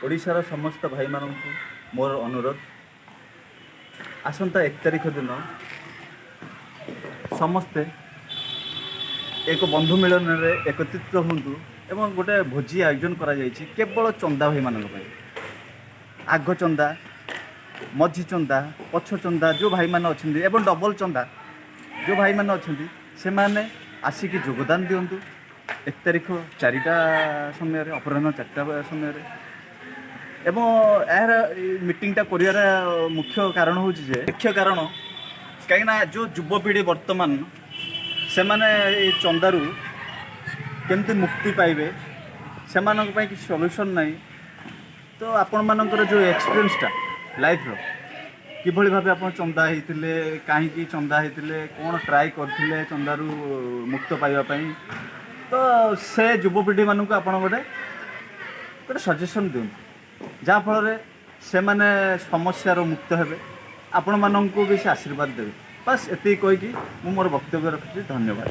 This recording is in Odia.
ଓଡ଼ିଶାର ସମସ୍ତ ଭାଇମାନଙ୍କୁ ମୋର ଅନୁରୋଧ, ଆସନ୍ତା 1 ତାରିଖ ଦିନ ସମସ୍ତେ ଏକ ବନ୍ଧୁ ମିଳନରେ ଏକତ୍ରିତ ହୁଅନ୍ତୁ ଏବଂ ଗୋଟେ ଭୋଜି ଆୟୋଜନ କରାଯାଇଛି କେବଳ ଚନ୍ଦା ଭାଇମାନଙ୍କ ପାଇଁ। ଆଗ ଚନ୍ଦା, ମଝି ଚନ୍ଦା, ପଛ ଚନ୍ଦା ଯେଉଁ ଭାଇମାନେ ଅଛନ୍ତି ଏବଂ ଡବଲ ଚନ୍ଦା ଯେଉଁ ଭାଇମାନେ ଅଛନ୍ତି, ସେମାନେ ଆସିକି ଯୋଗଦାନ ଦିଅନ୍ତୁ 1 ତାରିଖ 4ଟା ସମୟରେ, ଅପରାହ୍ନ 4ଟା ସମୟରେ। ଏବଂ ଏହାର ମିଟିଂଟା କରିବାର ମୁଖ୍ୟ କାରଣ ହେଉଛି ଯେ, ମୁଖ୍ୟ କାରଣ କାହିଁକିନା ଯେଉଁ ଯୁବପିଢ଼ି ବର୍ତ୍ତମାନ, ସେମାନେ ଏଇ ଚନ୍ଦାରୁ କେମିତି ମୁକ୍ତି ପାଇବେ, ସେମାନଙ୍କ ପାଇଁ କିଛି ସଲ୍ୟୁସନ୍ ନାହିଁ। ତ ଆପଣମାନଙ୍କର ଯେଉଁ ଏକ୍ସପିରିଏନ୍ସଟା ଲାଇଫ୍ର, କିଭଳି ଭାବେ ଆପଣ ଚନ୍ଦା ହେଇଥିଲେ, କାହିଁକି ଚନ୍ଦା ହେଇଥିଲେ, କ'ଣ ଟ୍ରାଏ କରିଥିଲେ ଚନ୍ଦାରୁ ମୁକ୍ତ ପାଇବା ପାଇଁ, ତ ସେ ଯୁବପିଢ଼ିମାନଙ୍କୁ ଆପଣ ଗୋଟେ ସଜେସନ୍ ଦିଅନ୍ତୁ, ଯାହାଫଳରେ ସେମାନେ ସମସ୍ୟାରୁ ମୁକ୍ତ ହେବେ, ଆପଣମାନଙ୍କୁ ବି ସେ ଆଶୀର୍ବାଦ ଦେବେ। ବାସ୍, ଏତିକି କହିକି ମୁଁ ମୋର ବକ୍ତବ୍ୟ ରଖୁଛି। ଧନ୍ୟବାଦ।